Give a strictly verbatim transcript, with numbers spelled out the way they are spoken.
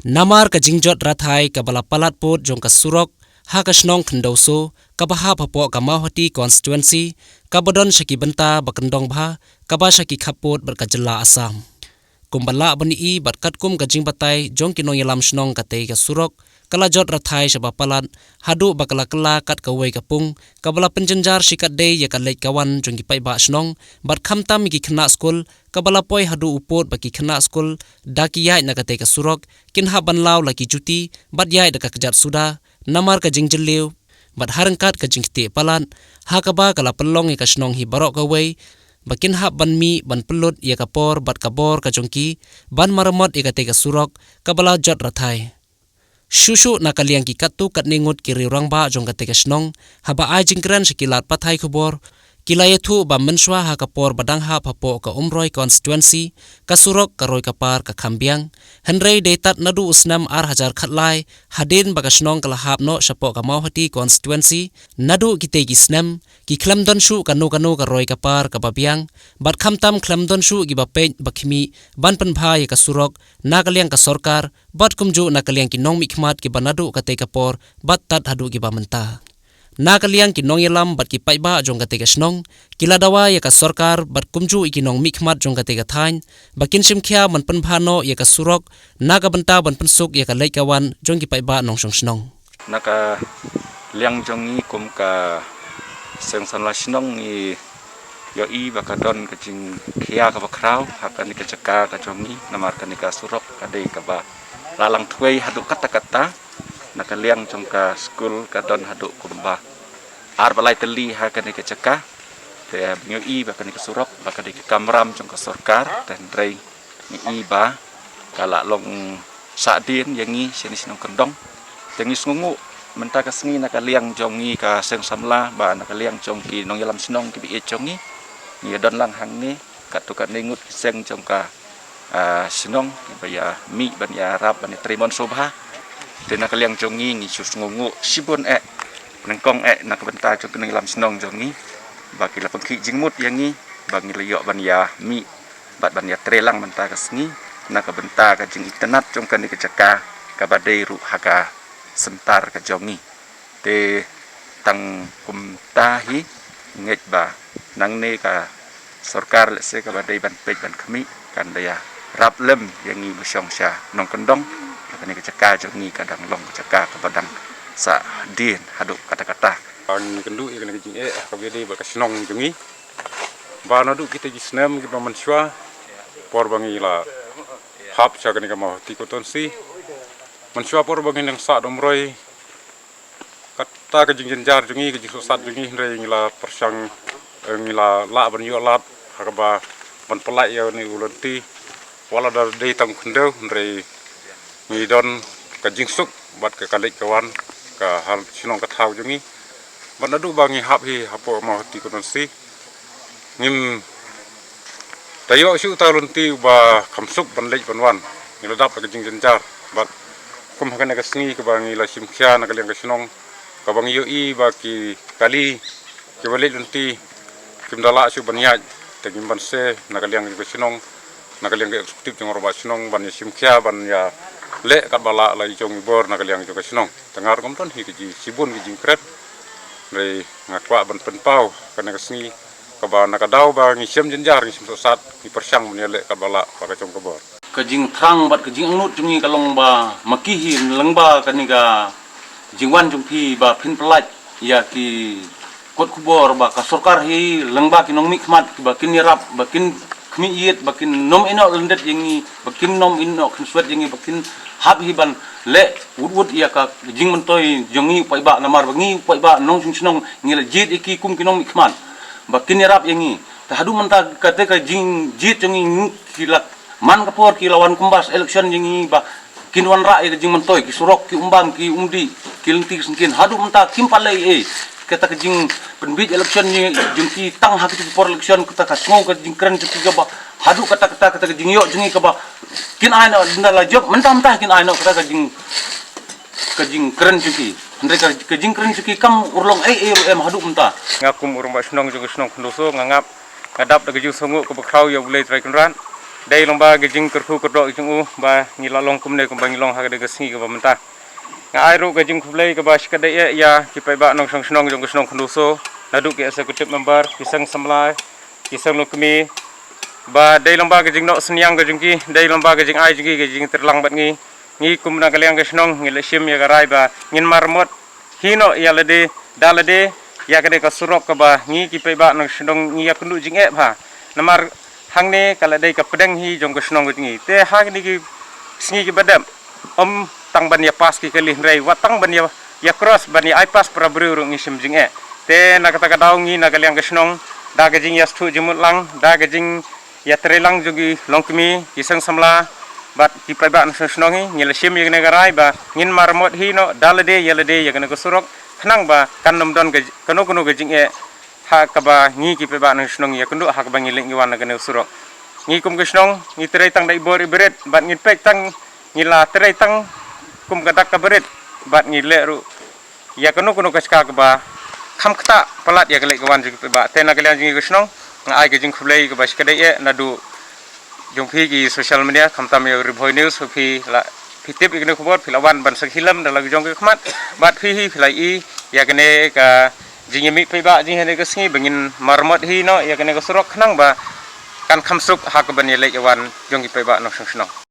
Namar ka jingjot rathai kaba la palat pud jong ka surok ha ka shnong Khyndew So kaba hap hapoh ka Mawhati constituency, kaba don sha ki bynta ba kyndong bha, kaba sha ki khappud bad ka jylla Assam. Kumba lah ban i bad katkum ka jingbatai jong ki nongïalam shnong, katei ka surok ka la jot rathai shaba palat haduh ba ka la kylla kat kawei ka pung, kaba la pynjynjar shikatdei ïa ka leit ka wan jong ki paidbah shnong bad khamtam ïa ki khynnah skul, kaba la poi haduh u pud ba ki khynnah skul da ki ïaid na katei ka surok kin hap ban law la ki juti bad ïaid da ka kjat suda namar ka jingjylliew bad ha ryngkat ka jingktieh palat, ha kaba ka la pynlong ïa ka shnong hi baroh kawei ba kin hap ban mih ban pynlut ïa ka por bad ka bor ka jong ki ban maramot ïa katei ka surok kaba la jot rathai. Shuh shuh na ka liang ki katto katne ngut ki riew rangbah jong katei ka shnong, haba ai jingkren sha ki lad pathai khubor, ki la ïathuh ba mynshuwa ha ka por ba dang hap hapoh ka Umroi constituency, ka surok ka roi ka par ka kham biang, hynrei dei tad naduh u snem ar hajar khatlai, hadien ba ka shnong ka la hap noh shapoh ka Mawhati constituency, naduh kitei ki snem ki khlem don shuh kano kano ka roi ka par kaba biang, bad khamtam khlem don shuh kiba peit ba khmih ban pynbha ïa ka surok na ka liang ka sorkar bad kumjuh na ka liang ki nongmihkhmat kiba naduh katei ka por bad tad haduh kiba mynta. Na ka liang ki nongïalam bad ki paidbah jong katei ka shnong, ki la dawa ïa ka sorkar bad kumjuh ïa ki nongmihkhmat jong katei ka thaiñ ba kin shimkhia ban pynbha noh ïa ka surok na ka bynta ban pynsuk ïa ka leit ka wan jong ki paidbah nongshong shnong. Na ka liang jong ngi kum ka seng samla shnong, ngi ïohi ba ka don ka jingkhia kaba khraw ha kane ka jaka ka jong ngi, namar kane ka surok ka dei kaba la lang thwei haduh katta katta. Na ka liang jong ka skul ka don haduh kumba ar ba lai tylli ha kane ka jaka. Te ngi ïohi ba kane ka surok ba ka dei ka kamram jong ka sorkar, te hynrei ngi i ba ka la long sahdien ïa ngi shane shnong kyndong. Te ngi sngewnguh mynta ka sngi na ka liang jong ngi ka seng samla bad na ka liang jong ki nongïalam shnong kiba ïeit jong ngi, ngi ïa don lang hangne katto katne ngut ki seng jong ka, ah, shnong kiba ïa mih ban ïarap ban ïa trei mon sngewbha. Te na ka liang jong ngi ngi shu sngewnguh shibun eh, nyngkong eh na ka bynta jong ki nongïalam shnong jong ngi ba ki la pynkhih jingmut ïa ngi ba ngi la ïoh ban ïa mih bad ban ïa trei lang mynta ka sngi na ka bynta ka jingitynnad jong kane ka jaka kaba dei ruh ha ka center ka jong ngi. Te tang kumta hi, ngeit ba nangne ka sorkar lehse kaba dei ban peit ban khmih kan da ïarap lem ïa ngi ba shong sha nongkyndong. Kane ka jaka jong ngi ka dang long ka jaka kaba dang sahdien haduh katta katta. Ngi kynduh ïa kane ka jingeh ha kaba ïadei bad ka shnong jong ngi. Ba naduh kita ki snem kiba mynshuwa, por ba ngi la hap sha kane ka Mawhati constituency, mynshuwa por ba ngi nang sah da Umroi, kata ka jingjynjar jong ngi, ka jingsohsat jong ngi, hynrei ngi la pyrshang, eh, ngi la lah ban ïoh lad ha kaba ban pynlait ïa une u lynti. Wat la da dei tang khyndew, hynrei ngi don ka jingsuk bad ka, ka leit ka wan ka ha shnong ka thaw jong ngi. Bad naduh ba ngi hap hi hapoh Mawhati constituency, ngim da ïoh shuh uta u lynti uba kham suk ban leit ban wan. Ngi la dap da ka jingjynjar bad kum ha kane ka sngi kaba ngi la shim khia na ka liang ka shnong, kaba ngi ïohi ba ki kali kiba leit lynti kim da lah shuh ban ïaid. Te ngim banse na ka liang jong ka shnong, na ka liang ka executive jong u rangbah shnong ban ïa shim khia ban ïa leh katba lah la i jong i bor na ka liang jong ka shnong. Te nga ruh ngam don hi ka jingshibun ka jingkren, hynrei nga kwah ban pynpaw kane ka sngi kaba na ka daw ba ngi shem jynjar, ngi shem sohsat, ngi pyrshang ban ïa leh katba lah ba ka jong ka bor. Ka jingthrang bad ka jingangnud jong ngi ka long ba ma ki hi lyngba kane ka jingwan jong phi ba phin pynlait ïa ki kot khubor ba ka sorkar hi lyngba ki nongmihkhmat kiba kin ïarap ba kin khmih ïit, ba kin nym ïehnoh lyndet ïa ngi, ba kin nym ïehnoh khynswet ïa ngi, ba kin hap hi ban leh wut wut ïa ka jingmyntoi jong ngi u paidbah, namar ba ngi u paidbah nongshong shnong ngi la jied ïa ki kum ki nongmihkhmat ba kin ïarap ïa ngi. Te haduh mynta kata ka jingjied jong ngi, ki la man ka por ki la wan kynbas election ïa ngi ba kin wanrah ïa ka jingmyntoi, ki surok, ki umbam, ki umdih, ki lynti ki syngkien. Haduh mynta kim pat leh ei ei. Kata ka jingpynbiej election ïa ngi jong ki tang ha kata ka por election, kata ka sngew ka jingkren jong ki kaba haduh kata, kata, kata ka jingïoh jong ngi kaba kin ai noh, ynda la jop mynta mynta kin ai noh, kata ka jing, ka jingkren jong ki. Hynrei ka, ka jingkren jong ki kam urlong ei ei ruh em haduh mynta. Nga kum u rangbah shnong jong ka shnong Khyndew So nga ngap, nga dap da ka jingsngewnguh kaba khraw ïa U Blei Trai Kynrad. dei long ba ka jingkyrkhu kyrdoh jong u ba ngi la long kumne kumba ngi long ha ka dei ka sngi kaba mynta. Nga ai ruh ka jingkhublei kaba shikatdei ïa ki paidbah nongshong shnong jong ka shnong Khynduso, naduh ki executive member, ki seng samla, ki seng longkmie, ba dei long ba ka jingnoh synñiang ka jong ki, dei long ba ka jingai jong ki, ka jingtreilang bad ngi. Ngi kum na ka liang ka shnong ngi la shim ïa ka rai ba ngin maramot hi noh ïa lade da lade ïa kane ka surok kaba ngi ki paidbah nongshong shnong ngi ïa kynduh jingeh bha. Namar hangne ka la dei ka pdeng hi jong ka shnong ka jong ngi. Te ha kine ki sngi kiba dep, ym tang ban ïa pass ki kali hynrei wat tang ban ïa, ïa cross ban ïa ai pass para briew ruh ngi shim jingeh. Te na kata ka daw ngi na ka liang ka shnong, da ka jingïasngewthuh jingmut lang, da ka jing ïa treilang jong ki longkmie, ki seng samla bad ki paidbah nongshong shnong hi, ngi la shim ïa kane ka rai ba ngin maramot hi noh da lade ïa lade ïa kane ka surok, khnang ba kan ym don ka, kano kano ka jingeh ha kaba ngi ki paidbah nongshong shnong ïa kynduh ha kaba ngi leit ngi wan na kane ka surok. Ngi kum ka shnong ngi trei tang da i bor i barit bad ngin peit tang, ngi la trei tang kum ka dak ka barit bad ngi leh ruh ïa kano kano ka jaka kaba kham ktah palat ïa ka leit ka wan jong ki paidbah. Te na ka liang jong ngi ka shnong nga ai ka jingkhublei kaba shikatdei eh naduh jong phi ki social media, khamtam ïa Ri Bhoi News, phi la, phi tip ïa kane ka khubor, phi la wan ban sakhi lem da la ka jong ka khmat bad phi hi phi la i ïa kane ka jingïamih paidbah jong ngi ha kane ka sngi ba ngin maramot hi noh ïa kane ka surok khnang ba kan kham suk ha kaban ïa leit ïa wan jong ki paidbah nongshong shnong.